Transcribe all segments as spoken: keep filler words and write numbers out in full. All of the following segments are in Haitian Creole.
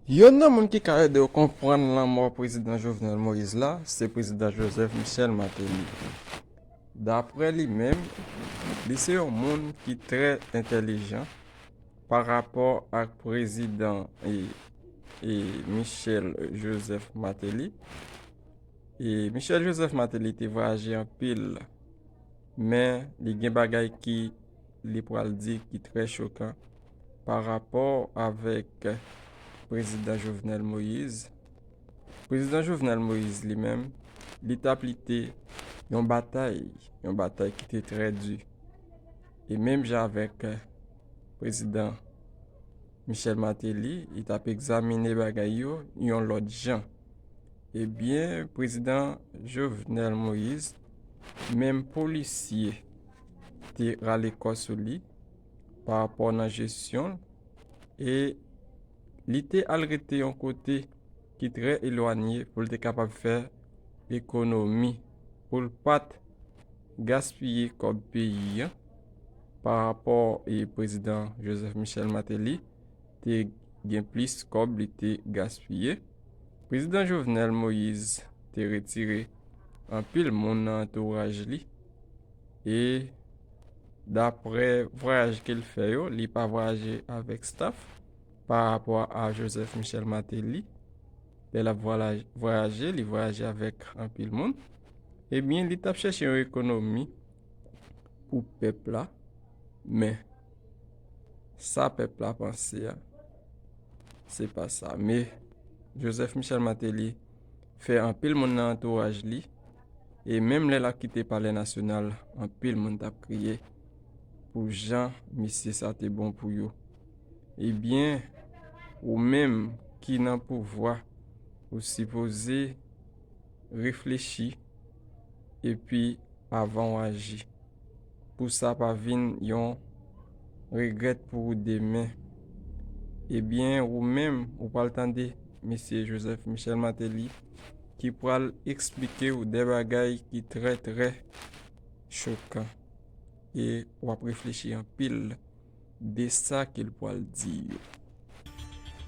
Yonn nan moun ki ka ede w konprann lanmò Prezidan Jovenel Moïse la, se Prezidan Joseph Michel Martelly. Daprè li menm, li se yon moun ki trè entèlijan pa rapò ak Prezidan e, e Michel Joseph Martelly. E Michel Joseph Martelly te vwayaje anpil, men li gen bagay ki li pral di ki trè chokan pa rapò avèk Prezidan Jovenel Moïse. Prezidan Jovenel Moïse li menm, li t ap lite yon batay, yon batay ki te trè di. E menm jan avèk Prezidan Michel Martelly, li t ap egzamine bagay yo yon lòt jan. Ebyen, Prezidan Jovenel Moïse, menm polisye te rale kò sou li pa rapò nan jesyon l, e li te al rete yon kote ki trè elwanye pou l te kapab fè ekonomi, pou l pa t gaspiye kòb peyi a pa rapò e Prezidan Joseph Michel Martelly te gen plis kòb li te gaspiye. Prezidan Jovenel Moïse te retire anpil moun nan antouraj li e daprè vwayaj ke l fè yo, li pa vwayaje avèk staff pa rapò a Joseph Michel Martelly. Lè l ap vwala- vwayaje, li vwayaje avèk anpil moun. Ebyen, li t ap chèche yon ekonomi pou pèp la, men sa pèp la panse a, se pa sa. Men Joseph Michel Martelly fè anpil moun nan antouraj li, e menm lè l ap kite Palè Nasyonal, anpil moun t ap kriye pou jan misye sa te bon pou yo. Ebyen, ou menm ki nan pouvwa, ou sipoze reflechi epi avan w aji, pou sa pa vin yon regrèt pou ou demen. Ebyen, ou menm, ou pral tande mesye Joseph Michel Martelly ki pral eksplike w de bagay ki trè, trè chokan. E w ap reflechi anpil de sa ke l pral di yo.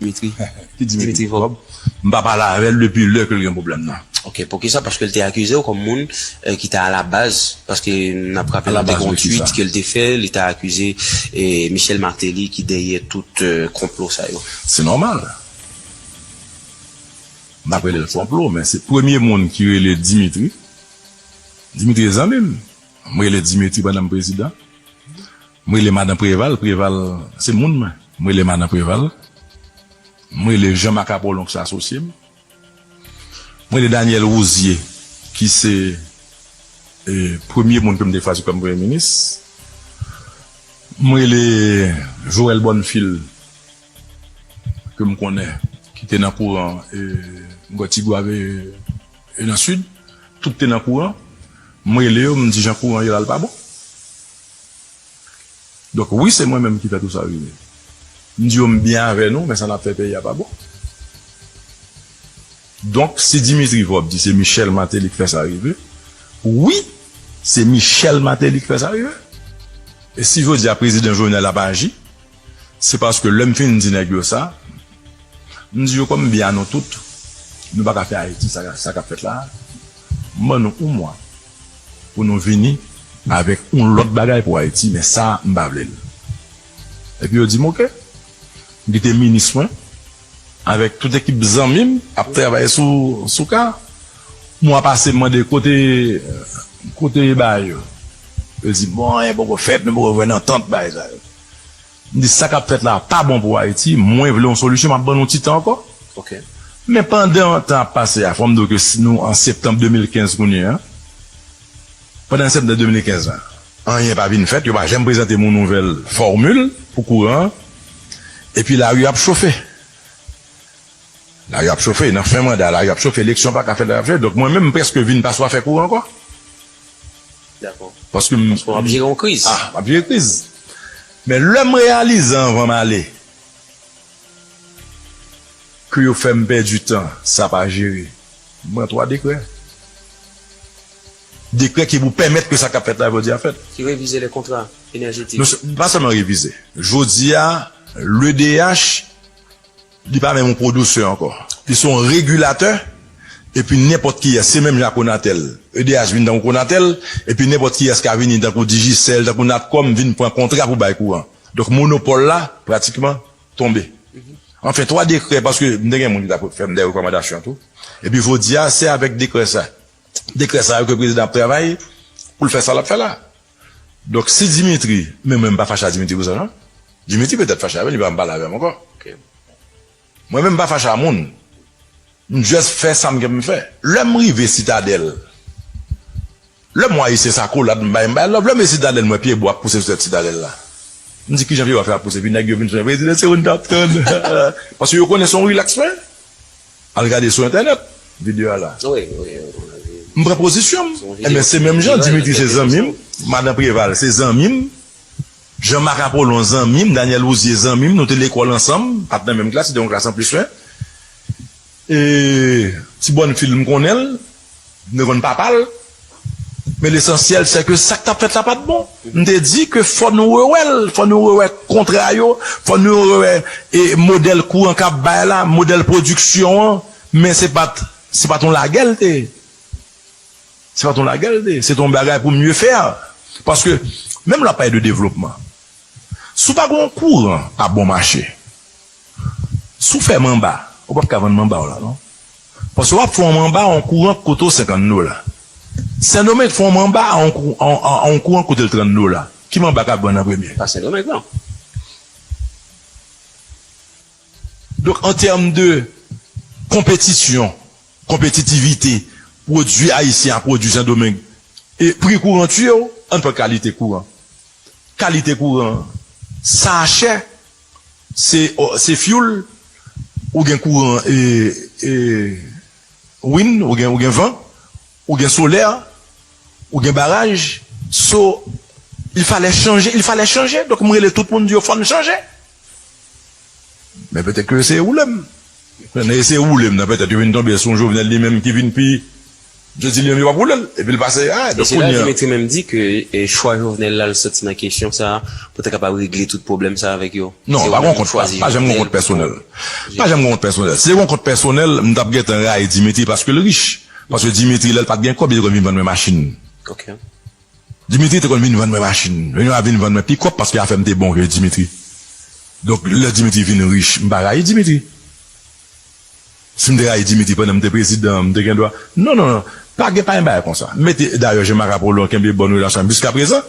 Dimitri. Ki Dimitri Vorbe? M pa pale avè l depi lè ke l gen pwoblèm nan. Ok, poukisa? Paske l te akize w kòm moun ki te alabaz, paske n ap raple nou te gen yon tweet ke l te fè, li te akize Michel Martelly ki dèyè tout konplo sa yo. Se nòmal. M ap rele l konplo, men se premye moun ki rele Dimitri. Dimitri e zanmi m. M rele Dimitri pandan m prezidan. M rele madan Preval, Preval se moun mwen. M rele madan Preval. M rele Jean Marc Apollon ki se asosye m. M rele Daniel Rouzier ki se e, premye moun ke m te chwazi kòm premye minis. M rele Joël Bonnefil ke m konnen ki te nan kouran e, m kwè Tigwav e, e nan Sid. Tout te nan kouran. M rele yo, m di jan kouran yo la l pa bon. Donk wi, se mwen menm ki fè tout sa rive. M di yo m byen avè nou, men sa n ap fè peyi a pa bon. Donk si Dimitri Vorbe di se Michel Martelly ki fè sa rive, wi, se Michel Martelly ki fè sa rive. E si jodi a prezidan Jovenel ap aji, se paske lè m fin di nèg yo sa, m di yo kòm m byen a nou tout, nou pa ka fè Ayiti sa, sa k ap fèt la a. M ban nou yon mwa pou nou vini avèk yon lòt bagay pou Ayiti, men sa m pa vle l. Epi yo di m oke. M kite minis mwen avèk tout ekip zanmi m ap travay sou, sou ka. Mwa pase m mande kote, kote bagay yo. Yo di bon, anyen poko fèt, nou poko jwenn antant bagay sa yo. M di sa k ap fèt la pa bon pou Ayiti, mwen vle yon solisyon, m ap ban nou ti tan ankò. Ok. Men pandan tan ap pase a, fò m di w ke si nou an septanm de mil kenz kounye a, pandan septanm de mil kenz la, anyen pa vin fèt, yo pa janm prezante m yon nouvèl fòmil pou kouran an, epi lari ap chofe. Lari ap chofe, nan fen manda, lari ap chofe, eleksyon pa ka fèt, lari ap chofe. Donk mwen menm, m prèske vin pa swa fè kouran ankò. Dakò. Paske m. Paske w ap jere yon kriz. Ah, m ap jere kriz. Men lè m reyalize anvan m ale ke yo fè m pèdi tan, sa pa jere, m pran twa dekrè. Dekrè ki pou pèmèt ke sa k ap fèt la jodi a fèt. Ki revize le kontra enèjetik. Non, se pa sèlman revize. Jodi a, l'E D H Li pa menm yon pwodiktè ankò. Li se yon regilatè, epi nenpòt kiyès, se menm jan ak Conatel. E D H vin tankou Conatel, epi nenpòt kiyès ka vini tankou Digicel, tankou Natcom, vin pran kontra pou bay kouran. Donk, monopòl la, pratikman, tonbe. Anfen, twa dekrè, paske m te gen moun ki t ap fè m de rekòmandasyon tou. Epi jodi a, se avèk dekrè sa. Dekrè sa yo ke prezidan ap travay pou l fè sa l ap fè la. Donk, si Dimitri, men mwen m pa fache a Dimitri pou sa, non. Dimitri petèt fache avè m, li pa m pale avè m ankò. Mwen menm m pa fache a moun. M just fè sa m gen pou m fè. Lè m rive Sitadèl, lè m wè Ayisyen sa kolad, m bay, m bay love. Lè m rive Sitadèl, m wè pyebwa ap pouse sou tèt Sitadèl la. M di, "Kijan pyebwa fè ap pouse?" Epi nèg yo vin sou mwen, "Prezidan, se ou n t ap tann." Paske yo konnen se yon relax, men. Al gade sou entènèt, videyo a la. Wi, wi, wi. M pran pozisyon m. Enben, se menm jan, Dimitri se zanmi m, Madan Preval se zanmi m, Jean Marc Apollon zanmi m, Daniel Rouzier zanmi m, nou te lekòl ansanm, pa t nan menm klas, se te yon klas an plis lwen. E, Ti Bonnfield, m konnen l, m te konn papa l. Men lesansyèl, se ke sa k t ap fèt la pa t bon. M te di ke fò nou rewè l, fò nou rewè kontra yo, fò nou rewè, e, modèl kouran k ap bay la, modèl pwodiksyon an, men se pa t, se pa t yon lagè l te ye. Se pa t yon lagè l te ye. Se t yon bagay pou mieux faire. Paske, menm lè w ap pale de devlopman, si w pa gen yon kouran a bon mache, si w fè manba, ou p ap ka vann manba w la, non. Paske w ap fè yon manba a yon kouran k koute w senkant dola. Sendomeng fè yon manba a yon kou-, a, a, a yon kouran k koute l trant dola. Ki manba k ap vann an premye? Pa Sendomeng, non. Donk, an tèm de konpetisyon, konpetitivite, pwodui ayisyen a pwodui Sendomeng, e pri kouran tiye w, ann pran kalite kouran. Kalite kouran, sa chè, se, o, se fyoul, ou gen kouran, e, e, win, ou gen, ou gen van, ou gen solè, ou gen baraj. So, il fallait changer, il fallait changer. Donk, m rele tout moun di yo, "Fò n chanje." Men petèt ke yo eseye woule m. Nan eseye woule m nan, petèt yo vin tonbe sou yon Jovenel li menm ki vin pi, yo di li menm yo p ap woule l. Epi l pase, a, e donk se la kounye a Dimitri menm di ke, e, chwa Jovenel la, l soti nan kesyon sa, pou te kapab regle tout pwoblèm sa avèk yo. Non, pa gen yon kont, pa, pa janm gen yon kont pèsonèl. Pa janm gen yon kont pèsonèl. Si te gen yon kont pèsonèl, m t ap gentan rayi Dimitri paske l rich. Paske Dimitri, lè l pa t gen kòb, li te konn vin vann mwen machin. Ok. Dimitri te konn vin vann mwen machin. Li a vin vann mwen pikòp paske afè m te bon ke Dimitri. Donk, lè Dimitri vin rich, m pa rayi Dimitri. Si m te rayi Dimitri pandan m te prezidan, m te gen dwa. Non, non, non. Pa gen, pa gen bagay konsa. M mete, dayè, Jean Marc Apollon kenbe bòn relasyon avè m jiskaprezan.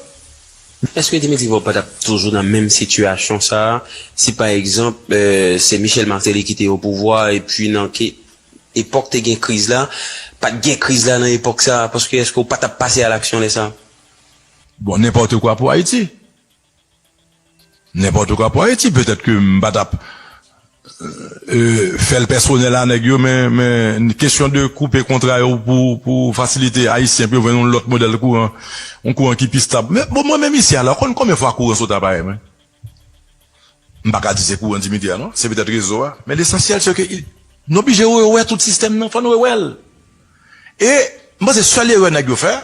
Èske Dimitri Vorbe pa t ap toujou nan menm sitiyasyon sa a, si pa egzanp, eh, se Michel Martelly ki te o pouvwa, epi nan ke epòk te gen kriz la, pa t gen kriz la nan epòk sa a, paske èske w pa t ap pase a laksyon lè sa a? Bon, nenpòt kwa pou Ayiti. Nenpòt kwa pou Ayiti, petèt ke m pa t ap, e, fè l pèsonèl a nèg yo, men, men kesyon de koupe kontra yo pou, pou fasilite Ayisyen pou yo jwenn yon lòt modèl kouran, yon kouran ki pi stab. Men, bon, mwen menm isi a la, ou konn konbyen fwa kouran sot aparèy mwen? M pa ka di se kouran Dimitri a, non. Se petèt rezo a. Men lesansyèl, se ke i-, nou oblije rewè tout sistèm nan. Fò nou rewè l. E, m panse sèl erè nèg yo fè,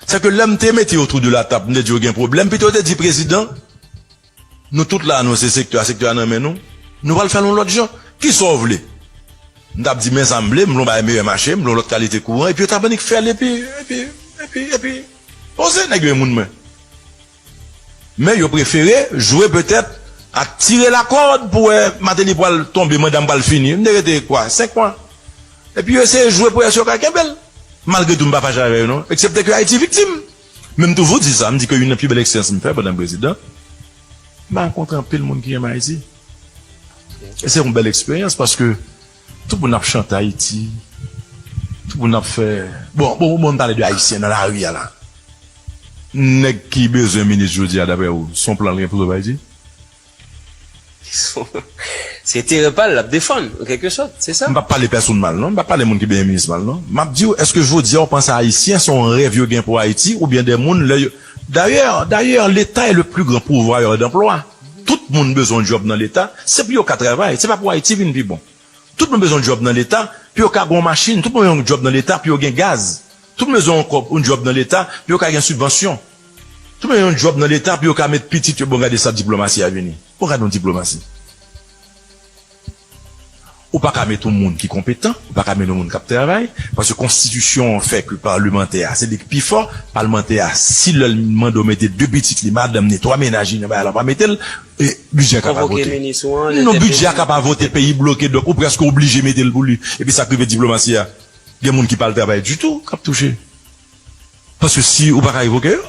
se ke lè m te mete yo autour de la table, m te di yo gen pwoblèm, pito yo te di, "Prezidan, nou tout la, nou se sektè a, sektè a nan men nou. Nou pral fè l yon lòt jan. Kisa w vle?" M t ap di, "Men sa m vle, m vle yon bagay meyè mache, m vle yon lòt kalite kouran," epi yo t ap annik fè l, epi, epi, epi, epi, poze nèg yo e moun mwen. Men yo prefere jwe petèt ak tire lakòd pou wè Martelly pral tonbe, manda m pral fini. M te rete kwa, senk mwa. Epi yo eseye jwe pou wè si yo ka kenbe l. Malgre tou, m pa fache avè yo, non. Eksepte ke Ayiti viktim. Men m toujou di sa, m di ke youn nan pi bèl eksperyans m fè pandan m prezidan, m rankontre anpil moun ki renmen Ayiti. E se yon bèl eksperyans paske tout moun ap chante Ayiti. Tout moun ap fè, bon, bon, bon, m pale de Ayisyen nan lari a la. Nèg ki bezwen minis jodi a, daprè ou, se yon plan l gen pou sove Ayiti? Se enterè pa l l ap defann, an kèlke sòt, se sa. M p ap pale pèsonn mal, non. M p ap pale moun ki bezwen minis mal, non. M ap di w, èske jodi a w panse Ayisyen se yon rèv yo gen pou Ayiti, oubyen de moun lè yo, dayè, dayè, l'État est le plus grand pourvoyeur d'emploi. Tout moun bezwen yon djòb nan Leta, se pou yo ka travay, se pa pou Ayiti vin pi bon. Tout moun bezwen yon djòb nan Leta pou yo ka gen yon machin. Tout moun bezwen yon djòb nan Leta pou yo gen gaz. Tout moun bezwen yon kòb, yon djòb nan Leta pou yo ka gen sibvansyon. Tout moun bezwen yon djòb nan Leta pou yo ka met pitit yo. Bon, gade sa diplomasi a vini. Bon, gade yon diplomasi. Ou pa ka met yon moun ki konpetan, ou pa ka met yon moun k ap travay, paske konstitisyon an fè ke palmantè a, se li k pi fò, palmantè a, si lè l mande w mete de pitit li, madanm ni, twa mennaj li nan bagay la, pa mete l, e bidjè a ka pa vote. Non, bidjè a ka pa vote, peyi bloke, donk ou prèske oblije mete l pou li. Epi sa k rive diplomasi a, gen moun ki pa al travay ditou, k ap touche. Paske si ou pa ka revoke yo,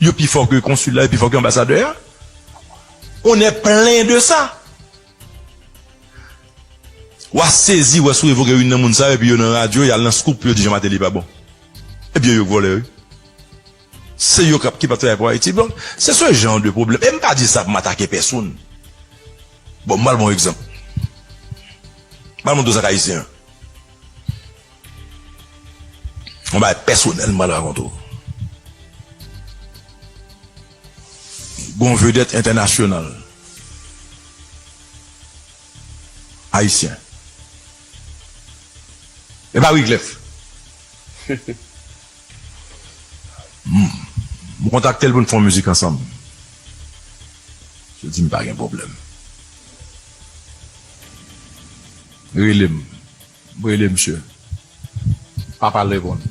yo pi fò ke konsil la, yo pi fò ke anbasadè a. On est plein de ça. W a sezi, w a sou revoke youn nan moun sa yo, epi yo nan radyo, y al nan Scoop, yo di Jean Martelly pa bon. Ebyen, yo k vòlè, wi. Se yo k ap, ki p ap travay pou Ayiti. Donk, se ce genre de problème. E m pa di sa pou m atake pèsonn. Bon, m pral ba w egzanp. M pral montre w sa k ayisyen an. Yon bagay pèsonèl, m pral rakonte w. Gon vedèt entènasyonal ayisyen. E pa Wyclef. Hmm. M kontakte l pou n fè yon mizik ansanm. Misye di m pa gen pwoblèm. Rele m. M rele misye. Pa pale reponn.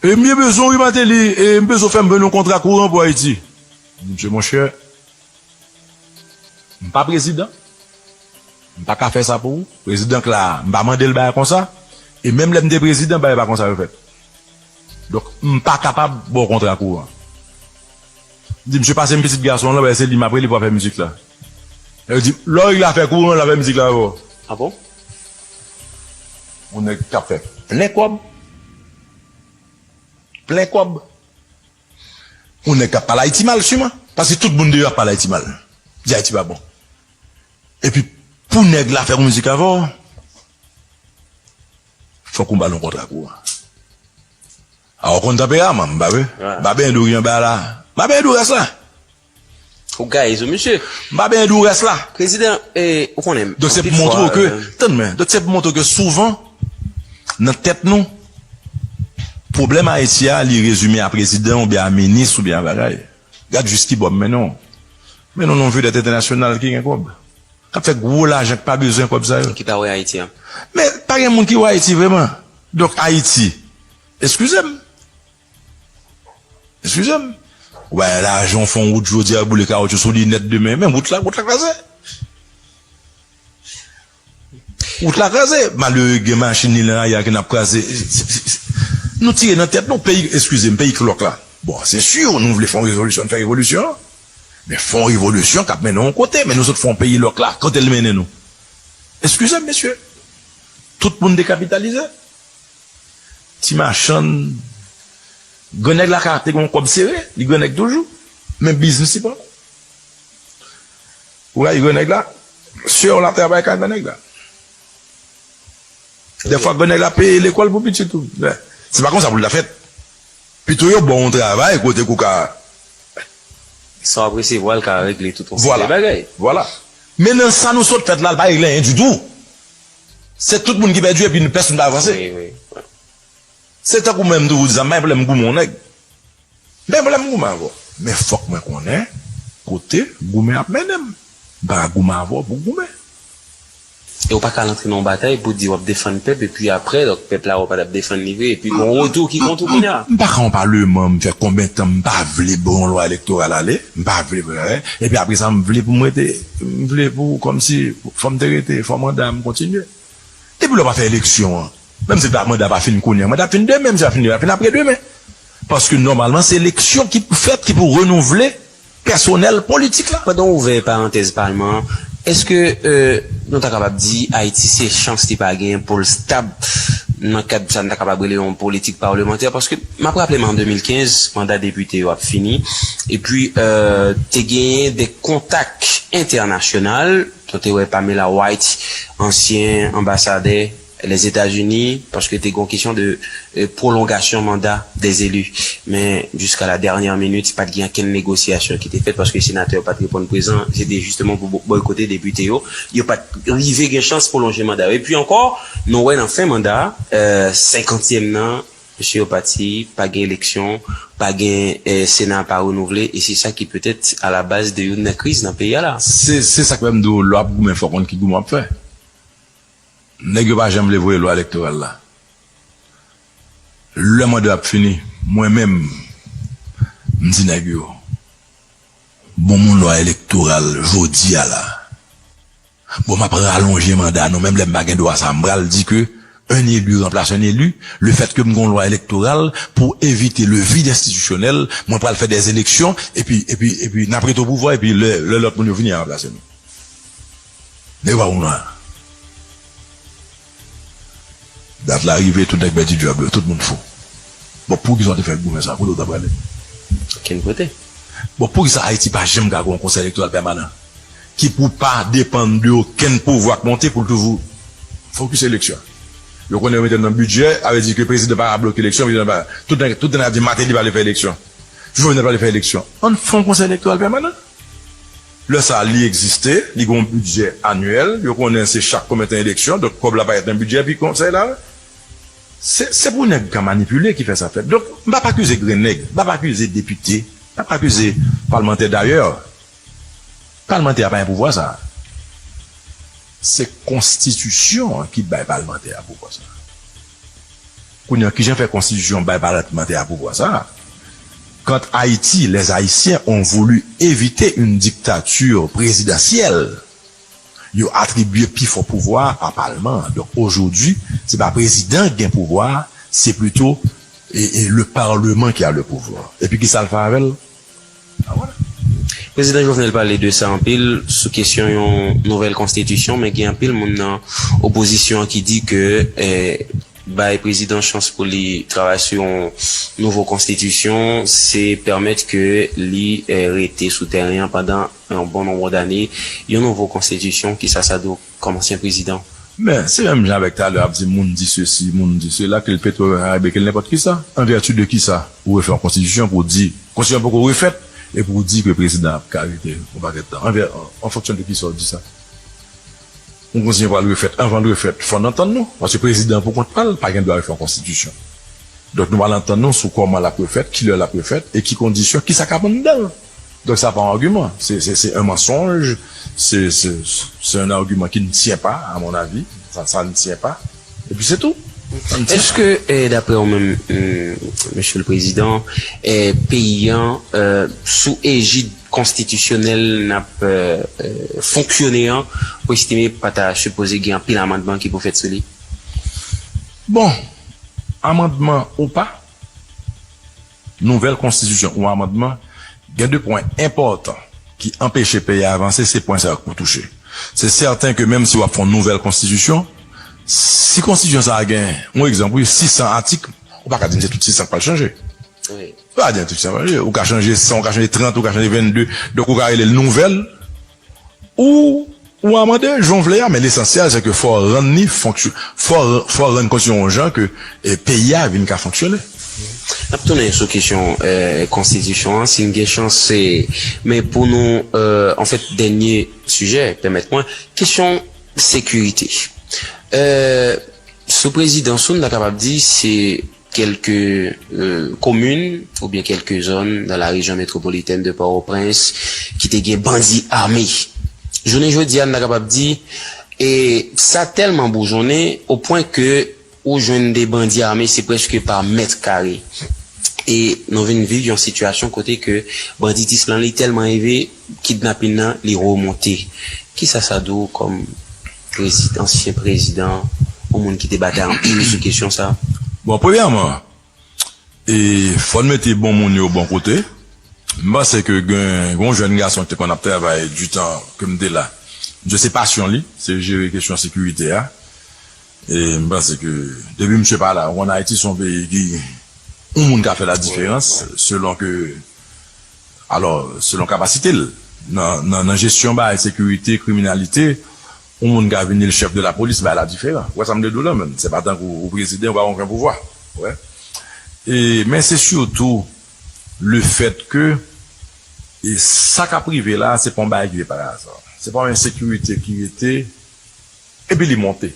E m byen bezwen w, wi, Martelly, e m bezwen w fè m jwenn yon kontra kouran pou Ayiti. M di, monchè, m pa prezidan. M pa ka fè sa pou ou. Prezidan k la a, m pa mande l bagay konsa. E menm lè m te prezidan, bagay pa konsa yo fèt. Donk, m pa kapab ba w kontra kouran. M di, misye, pase m pitit gason an lan, bagay se li m ap rele pou afè mizik la. Yo di, lè w rive afè kouran, l ap fè mizik la avè w. Ah bon? Yon nèg k ap fè plen kòb. Plen kòb. Yon nèg k ap pale Ayiti mal, siman. Paske tout moun deyò ap pale Ayiti mal. Di Ayiti pa bon. Epi, pou nèg la fè yon mizik avè w, fòk ou ba l yon kontra kouran. A, ou konn tanperaman m, m pa vle. M pa benyen dou anba la. M pa benyen dou rès la. Ou gaye zo, mesye. M pa benyen dou rès la. Prezidan, e, ou konnen, donk, se pou montre w ke, tann mwen, donk, se pou montre w ke souvan, nan tèt nou, pwoblèm Ayiti a, li rezime a prezidan oubyen a minis oubyen a bagay. Gad jis ki bò m mennen w. Mennen w nan yon vedèt entènasyonal ki gen kòb. K ap fè gwo lajan k pa bezwen kòb sa yo. Ki pa wè Ayiti an. Men pa gen moun ki wè Ayiti vrèman. Donk Ayiti, eskize m. Eskize m. Ou bay lajan, w fè yon wout jodi a, boule kawotchou sou li nèt demen. Men wout la, wout la kraze. Wout la kraze. Malere gen machin li nan lari a ki n ap kraze. Nou tire nan tèt nou, peyi, eskize m, peyi k lòk la. Bon, se si, nou vle fè yon rezolisyon, n fè revolisyon. Men fè yon revolisyon k ap mennen yon kote, men nou sot fè yon peyi lòk la, kote l mennen nou? Eskize m, mesye. Tout moun dekapitalize. Ti machann, grannèg la ka te gen yon kòb sere, li grannèg toujou, men biznis li pa bon. Ou rayi grannèg la, sè w la travay kay grannèg la. Dèfwa, grannèg la peye lekòl pou pitit ou. Se pa konsa pou l ta fèt. Pito yo ba w yon travay kote ke w ka. Sa w ap resevwa l ka regle tout yon seri de bagay. Vwala. Men nan sa nou sot fèt la, l pa regle anyen ditou. Se tout moun ki pèdi epi pèsonn pa avanse. Wi, wi. Se tankou mwen, m toujou di sa, m pa gen pwoblèm goumen yon nèg. M pa gen pwoblèm goumen avè w. Men fòk mwen konnen kote goumen ap mennen m. M pa ka goumen avè w pou goumen. E w pa ka al antre nan yon batay pou di w ap defann pèp, epi apre, donk, pèp la wè w pa t ap defann li vre, epi gon retou ki kont ou kounye a. M pa ka yon palman, m fè konbyen tan m pa vle ba yon lwa elektoral ale, m pa vle, epi apre sa, m vle pou m rete, m vle pou, kòmsi, fò m te rete, fò manda m kontinye. Depi lè w pa fè eleksyon an, menm si manda pa fin kounye a, manda ap fin demen, menm si l pa fin demen, l ap fin apre demen. Paske nòmalman, se eleksyon ki pou fèt, ki pou renouvle pèsonèl politik la. Pandan w ouvè parantèz palman an, èske, euh, nou ta kapab di Ayiti se chans li pa genyen pou l stab nan kad sa n ta kapab rele yon politik palmantè? Paske m ap raple m an de mil kenz, manda depite yo ap fini, epi, euh, te genyen de kontak entènasyonal, nou te wè Pamela White, ansyen anbasadè Lèzetazini, paske te gen yon kesyon de, euh, pwolongasyon manda dèzeli. Men, jiska la dènyè minit, pa t gen okenn negosyasyon ki te fèt, paske senatè yo pa t reponn prezan, se te jisteman pou bo-, bòykote depite yo. Yo pa t rive gen chans pwolonje manda yo. Epi ankò, nou wè nan fen manda a, euh, senkantyèm nan, mesye yo pati, pa gen eleksyon, pa gen, eh, Sena pa renouvle, e se sa ki petèt alabaz de youn nan kriz nan peyi a la. Se, se sa k fè m di w, lè w ap goumen, fò w konn ki goumen w ap fè. Nèg yo pa janm vle voye lwa elektoral la. Lè manda ap fini, mwen menm, m di nèg yo, bon moun lwa elektoral jodi a la. Bon, m ap ralonje manda nou, menm lè m pa gen dwa sa, m pral di ke un élu remplace un élu, le fait que m gon lwa elektoral pou evite le vide institutionnel, mwen pral fè des élections, epi, epi, epi n ap rete o pouvwa, epi lè, lè lòt moun yo vini, y a ranplase nou. Nèg yo pa konn lwa. Dat la rive, tout nèg pèdi djòb yo, tout moun fou. Bon, poukisa w te fè goumen sa? Kote w ta prale? Okenn kote. Bon, poukisa Ayiti pa janm ka gen yon konsèy elektoral pèmanan ki pou pa depann de okenn pouvwa k monte pou l toujou fokis eleksyon? Yo konnen yo mete l nan bidjè, sa vle di ke prezidan pa ka bloke eleksyon, prezidan pa, tout nèg, tout nèg ap di Martelly pa vle fè eleksyon. Jovenel pa vle fè eleksyon. Ann fè yon konsèy elektoral pèmanan. Lè sa a, li egziste, li gen yon bidjè anyèl, yo konnen se chak konbyen tan eleksyon, donk kòb la parèt nan bidjè, epi konsèy la, se, se pou nèg ka manipile ki fè sa fèt. Donk, m p ap akize grenn nèg, m p ap akize depite, m p ap akize palmantè dayè. Palmantè a pa gen pouvwa sa a. Se konstitisyon an ki bay palmantè a pouvwa sa a. Kounye a, kijan fè konstitisyon bay palmantè a pouvwa sa a? Quand Haïti, les Haïtiens ont voulu éviter une dictature présidentielle, yo atribye pi fò pouvwa a palman an. Donk, aujourd'hui, se pa prezidan ki gen pouvwa a, se plito, e, e, le parlement qui a le pouvoir. Epi kisa l fè avè l? Ah, voilà. Prezidan Jovenel pale de sa anpil sou kesyon yon nouvèl konstitisyon, men gen anpil moun nan opozisyon an ki di ke, eh, bay prezidan chans pou li travay sou yon nouvo konstitisyon, se pèmèt ke li, eh, rete sou tèren an pandan yon bon nonb dane, yon nouvo konstitisyon, kisa sa dwe kòm ansyen prezidan? Men, se menm jan avèk talè ap di moun di sesi, moun di sela, ke l Petro Karibe, ke l nenpòt kisa. An vèti de kisa ou refè yon konstitisyon pou di, konstitisyon poko refèt, e pou di ke prezidan ap ka rete yon pakèt tan? An vè-, an, an fonksyon de kisa w di sa? Yon konstitisyon pral refèt, anvan l refèt, fò n antann nou, paske prezidan pou kont pa l pa gen dwa refè yon konstitisyon. Donk, nou pral antann nou sou kòman l ap refèt, kilè l ap refèt, e ki kondisyon, kisa k ap anndan l. Donk, sa pa yon agiman. Se, se, se un mensonge. Se, se, se un argument qui ne tient pas, à mon avis. Ça, ça ne tient pas. Epi se tou. Sa n tyen. Èske, eh, daprè w menm, eh, Mesye le Prezidan, eh, peyi an, eh, sou ejid konstitisyonèl n ap, eh, eh, fonksyone an, ou estime pa ta sipoze gen anpil amandman ki pou fèt sou li? Bon, amandman ou pa, nouvèl konstitisyon ou amandman, gen de pwen enpòtan ki anpeche peyi a avanse, se pwen sa yo k pou touche. Se sèten ke menm si w ap fè yon nouvèl konstitisyon, si konstitisyon sa a gen, yon egzanp, wi, sis san atik, ou pa ka di m se tout sis san k pral chanje. Wi. Ou pa ka di m tout sis san k pral chanje. Ou ka chanje san, ou ka chanje trant, ou ka chanje vennde. Donk, ou ka rele l nouvèl, ou, ou amande, jan w vle a, men lesansyèl, se ke fò w rann li fonksyon-, fò, fò w rann konstitisyon yon jan ke, e, peyi a vin ka fonksyone. N ap tounen sou kesyon, eh, konstitisyon an, si n gen chans, se, men pou nou, eh, anfèt, dènye sijè, pèmèt mwen, kesyon sekirite. Eh, sou prezidans ou, n ta kapab di, se kèlke, eh, komin oubyen kèlke zòn nan la région métropolitaine de Port-au-Prince ki te gen bandi ame. Jounen jodi a, n ta kapab di, e sa tèlman boujonnen o pwen ke ou jwenn de bandi ame, se prèske pa mèt kare. E nou vin viv yon sitiyasyon kote ke banditis lan li tèlman elve, kidnapin nan li remonte. Kisa sa di w kòm prezi-, ansyen prezidan, yon moun ki te batay anpil sou kesyon sa? Bon, premyèman, e fò n mete bon moun yo bon kote. M panse ke gen, gen yon jèn gason ki te konn ap travay di tan ke m te la. Misye se pasyon li, se jere kesyon sekirite a. E m panse ke depi misye pa la, ou konn Ayiti se yon peyi ki, yon moun ka fè la diferans selon ke, alò, selon kapasite l. Nan, nan, nan jesyon bagay sekirite, kriminalite, yon moun ka vin li chèf de lapolis, bagay la diferan. Ou wè sa m vle di w la, menm. Se pa tankou ou prezidan, ou pa gen okenn pouvwa. Ou wè? E, men se sitou le fèt ke, e sa k ap rive la, se pa yon bagay ki vin pa aza. Se pa yon ensekirite ki rete, epi li monte.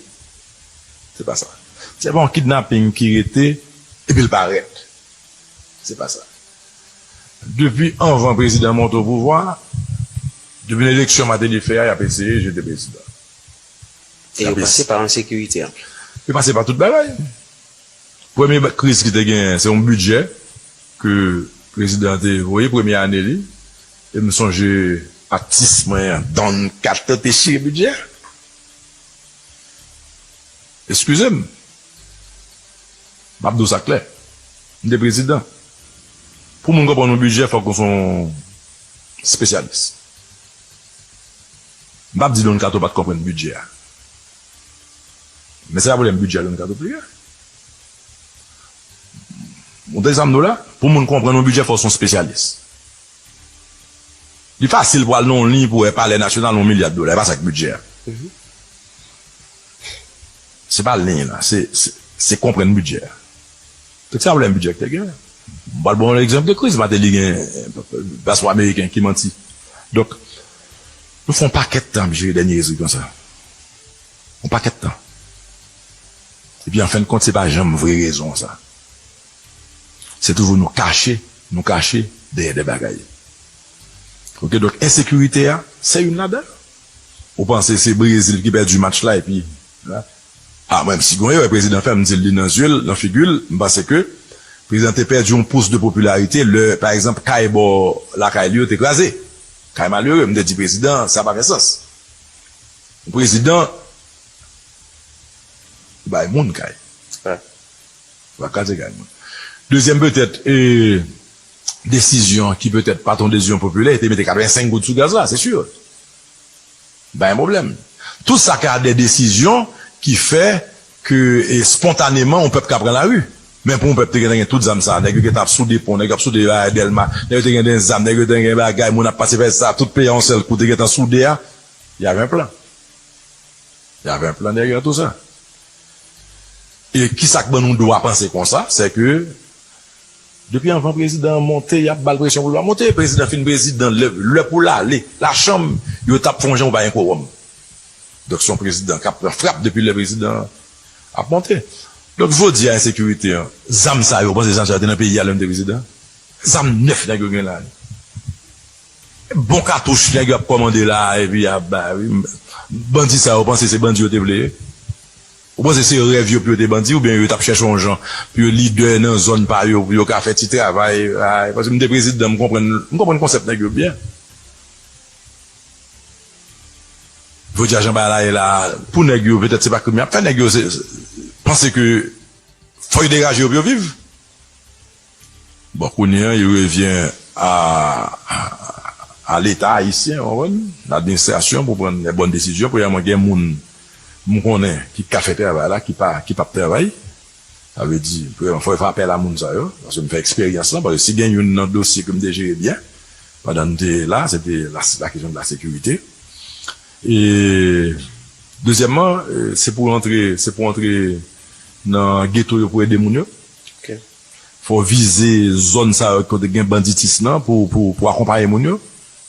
Se pa sa. Se pa yon kidnaping ki rete, epi l parèt. Se pa sa. Depi anvan prezidan monte o pouvwa, depi eleksyon Martelly fè a, y ap eseye jete prezidan. E yo pase pa ensekirite an. Yo pase pa tout bagay. Premye ba- kriz ki te genyen, se yon bidjè ke prezidan te voye premye ane li. E m sonje atis mwen an, Don Kato te chire bidjè. Eskize m. M ap di w sa klè. M te prezidan. Pou moun konprann yon bidjè, fòk ou se yon espesyalis. M p ap di Don Kato pa t konprann bidjè a. Men se pa pwoblèm bidjè a Don Kato te gen. Ou tande sa m di w la? Pou moun konprann yon bidjè, fò w se yon espesyalis. Li fasil pou al nan yon liy pou wè Palè Nasyonal yon milya dola. E pa sa k bidjè a. Se pa liy la, se, se, se konprann bidjè a. Donk, se pa pwoblèm bidjè ki te gen. M pral ba w yon egzanp de kriz Martelly gen, paspò ameriken ki manti. Donk, nou fè yon pakèt tan ap jere dènye rezil konsa. Yon pakèt tan. Epi, an fen de kont, se pa janm vre rezon sa. Se toujou nou kache, nou kache dèyè de bagay. Oke, donk, ensekirite a, se youn ladan. Ou panse se Brezil ki pèdi match la, epi, a, mwen, si gon erè prezidan fè, m di l li nan zye l, nan figi l, m panse ke prezidan te pèdi yon pous de popilarite lè, pa egzanp, kay bò lakay li yo te kraze. Kay malere, m te di prezidan, sa pa fè sans. Yon prezidan, bay moun kay. Wi. Ou pa kraze kay moun. Dezyèm, petèt, e, desizyon ki petèt pa t yon desizyon popilè, e te mete katrevensenk goud sou gaz la, se si. Pa gen pwoblèm. Tout sa ka de desizyon ki fè ke, e, spontaneman, yon pèp ka pran lari. Men pou yon pèp te gentan gen tout zam sa, nèg yo gentan ap soude pon, nèg yo ap soude, a, Dèlma, nèg yo te gen de zam, nèg yo te gen bagay, moun ap pase fè sa, tout peyi a yon sèl kou te gentan soude a, y avait un plan. Y avait un plan derrière tout sa. E ki sa k ban nou dwa panse konsa, se ke depi anvan prezidan an monte, y ap ba l presyon pou l pa monte. Prezidan fin prezidan, lè, lè pou l ale, lachanm, yo t ap fè yon jan pou pa gen kowòm. Donk, se yon prezidan k ap pran frap depi lè prezidan an ap monte. Donk, jodi a, ensekirite an, zam sa yo, w panse zam sa yo te nan peyi a lè m te prezidan? Zam nèf nèg yo gen la. Bon katouch nèg yo ap kòmande la, epi y ap bay, wi. Bandi sa yo panse se bandi yo te vle ye? Ou panse se rèv yo pou yo te bandi, oubyen yo t ap chèche yon jan pou yo lidè nan zòn pa yo, pou yo ka fè ti travay? Ay, paske m te prezidan, m konprann, m konprann konsèp nèg yo byen. Jodi a, jan bagay la ye la, pou nèg yo, petèt se pa krim y ap fè, nèg yo se, se, panse ke fò yo degaje yo pou yo viv. Bon, kounye a, il revient à, à l'État haïtien, w konprann? L'administration pou pran les bonnes décisions. Premyèman, gen moun m konnen ki ka fè travay la, ki pa, ki p ap travay. Sa vle di, premyèman, fò yo fè apèl a moun sa yo, paske m fè eksperyans lan, paske si gen youn nan dosye ke m te jere byen, pandan m te la, se te la, la kesyon de la sekirite. E, dezyèmman, e, se pou antre, se pou antre nan geto yo pou ede moun yo. Ok. Fò w vize zòn sa yo kote gen banditis lan pou, pou, pou akonpaye moun yo.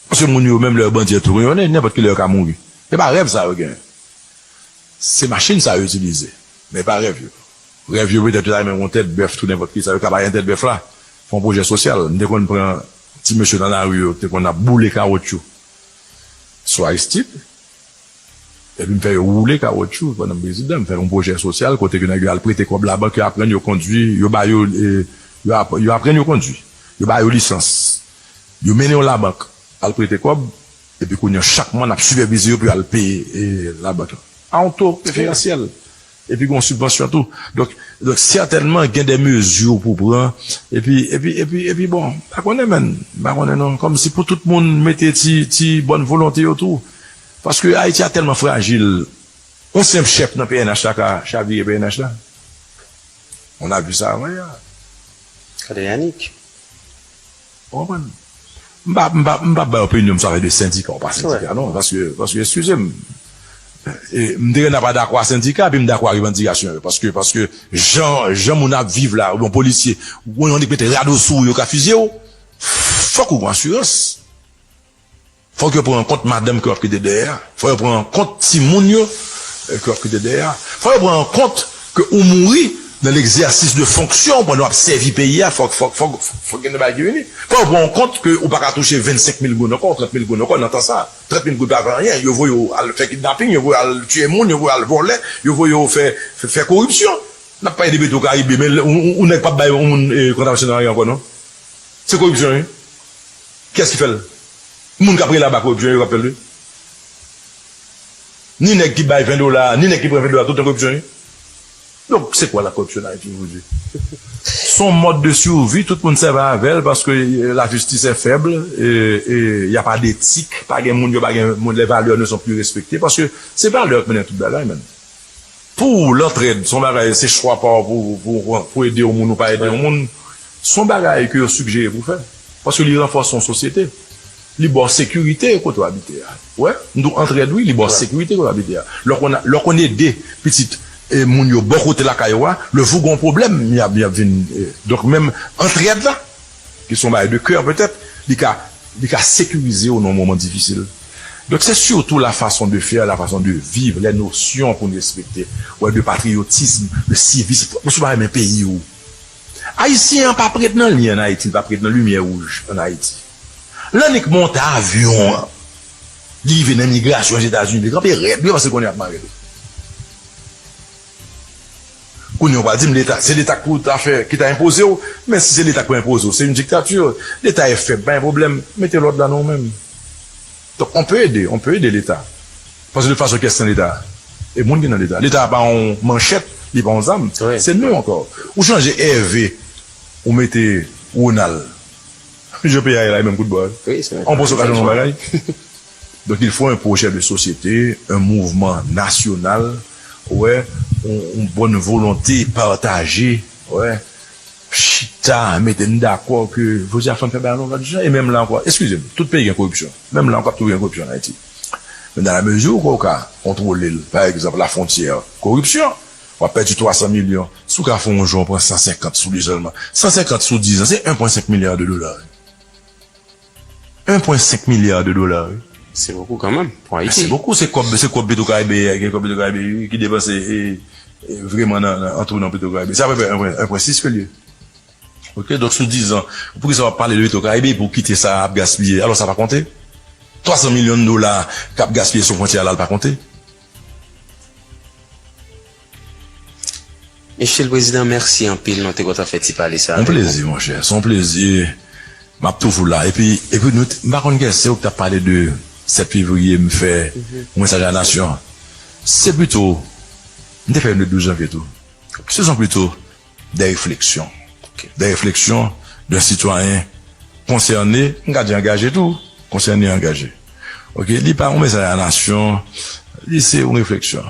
Paske moun yo, menm lè yo bandi, yo touyonnen, nenpòt kilè yo ka mouri. Se pa rèv sa yo genyen. Se machin sa yo itilize. Men pa rèv yo. Rèv yo petèt yo ta renmen yon tèt bèf, tou nenpòt ki sa, yo ka bay yon tèt bèf la. Fè yon pwojè sosyal. M te konn pran ti mesye nan lari yo, te konn ap boule kawotchou sou Aristide. Epi m fè yo woule kawotchou pandan m prezidan. M fè yon pwojè sosyal kote ke nèg yo al prete kòb labank, yo aprann yo kondwi, yo ba yo, e, yo ap-, yo aprann yo kondwi. Yo ba yo lisans. Yo mennen yo labank, al prete kòb, epi kounye a, chak mwa, n ap sipèvize yo pou yo al peye, e, labank lan. A yon to preferansyèl. Epi gen yon sibvansyon tou. Donk, donk, sètènman, gen de mezi pou pran. Epi, epi, epi, epi, bon, m pa konnen, menn. M pa konnen, non. Kòmsi pou tout moun mete ti, ti bòn volonte yo tou. Paske Ayiti a tèlman frajil. Yon senp chèf nan P N H la ka chavire P N H la. On a vu ça avant hier. Gade Yanick. Ou konprann? M pa, m pa, m pa bay opinyon m sou afè de sendika ou pa sendika, non. Paske, paske, eskize m. E, m te gen nan pa dakò a sendika, epi m dakò a revandikasyon yo. Paske, paske jan, jan moun ap viv la, oubyen yon polisye, ou yon nèg mete rado sou ou, yo ka fizye w. Fòk ou gen asirans. Fòk yo pran an kont madanm ke w ap kite dèyè a. Fòk yo pran an kont timoun yo, e, ke w ap kite dèyè a. Fòk yo pran an kont ke ou mouri, Nan legzèsis de fonksyon, pandan w ap sèvi peyi a, fòk, fòk, fòk, fòk gen de bagay ki vini. Fò w pran kont ke ou pa ka touche vennsenk mil goud ankò, trant mil goud ankò nan tan sa. Trant mil goud pa fè anyen. Yo voye w al fè kidnaping, yo voye w al tiye moun, yo voye w al vòlè, yo voye w fè, fè, fè koripsyon. N ap pale de Petro Caribe, men ou, ou, ou nèg p ap bay yon moun, eh, kontravansyon nan lari ankò, non. Se koripsyon, wi. Kiyès ki fè l? Moun k ap rele aba koripsyon, yo k ap fè l, wi. Ni nèg ki bay ven dola, ni nèg ki pran ven dola, tout nan koripsyon, wi. Donc, c'est quoi la corruption en Haïti aujourd'hui? Son mode de survie, tout moun sèvi avè l paske, euh, la justice est faible, et, et y a pas d'éthique, pa gen moun, yo pa gen moun, les valeurs ne sont plus respectées, paske se valè k mennen tout bagay, menm. Pou ou, lantrèd, se yon bagay, se chwa pa w pou, pou, pou ede yon moun ou pa ede yon moun, se yon bagay ke yo sigjere pou fè. Paske li ranfòse yon sosyete. Li ba w sekirite kote w abite a. Wè, m di w antrèd, wi, li ba w sekirite kote w abite a. Lè w konn, lè w konn ede pitit, eh, moun yo bò kote lakay ou a, lè jou gen yon pwoblèm, y ap, y ap vin, eh, donk, menm antrèd la, ki se yon bagay de kè petèt, li ka, li ka sekirize w nan yon moman difisil. Donk, se sitou la façon de faire, la façon de vivre, les notions pou n respekte. Wè, de patriotisme, de civisme, ou si w pa renmen peyi w. Ayisyen an pa p ret nan lyen ann Ayiti, li pa p ret nan limyè wouj ann Ayiti. Lè annik monte avyon an, li rive nan imigrasyon Ozetazini, li kanpe rèd, wi, paske l konnen y ap mare l. Kounye a, w pral di m Leta, se Leta k pou ta fè, ki ta enpoze w. Men si se Leta k pou enpoze w, se yon diktati. Leta e fèb, pa gen pwoblèm, mete lòd la nan ou menm. Donk, on peut aider, on peut aider Leta. Paske de tout fason, kiyès nan Leta? E moun ki nan Leta. Leta pa yon manchèt, li pa yon zam. Se nou ankò. Ou chanje Ève, ou mete Ronald. Jan peyi a ye la, e menm kout bò. Wi, se menm. On pran okazyon nan bagay. Donc, il faut un projet de société, un mouvement national, wè, yon, yon bòn volonte pataje, wè, chita, mete n dakò ke, jodi a, fò n fè bagay yon lòt jan, e menm la ankò, eskize m, tout peyi gen koripsyon, menm la ankò, ap toujou gen koripsyon ann Ayiti. Men dans la mesure ke w ka kontwole l, pa egzanp, lafwontyè, koripsyon, w ap pèdi twa san milyon, si w ka fè yon jou, w pran san senkant sou li sèlman, san senkant sou diz an, se en pwen senk milya de dola. En pwen senk milya de dola, wi. Se bokou kanmenm pou Ayiti. Se bokou, se kòb, se kòb Petro Caribe, gen kòb Petro Caribe, wi, ki depanse, e, e, vreman nan, nan, antre nan Petro Caribe. Se apeprè en pwen, en pwen sis ke l ye. Ok, donk sou diz an, poukisa w ap pale de Petro Caribe pou kite sa ap gaspiye? Alò sa pa konte? Twa san milyon dola k ap gaspiye sou fwontyè a la, l pa konte? Mesye le Prezidan, mèsi anpil, nou te kontan fè ti pale sa avèk ou. Yon plezi, monchè, se yon plezi. M ap toujou la. Epi, epi nou, m pa konn kiyès, se ou ki t ap pale de sèt fevriye, m fè yon mesaj a nasyon an. Se pito, m te fè youn le douz janvye tou. Se son pito de refleksyon. De refleksyon de sitwayen konsène, m ka di angaje tou, konsène, angaje. Ok, li pa yon mesaj a nasyon, li se yon refleksyon.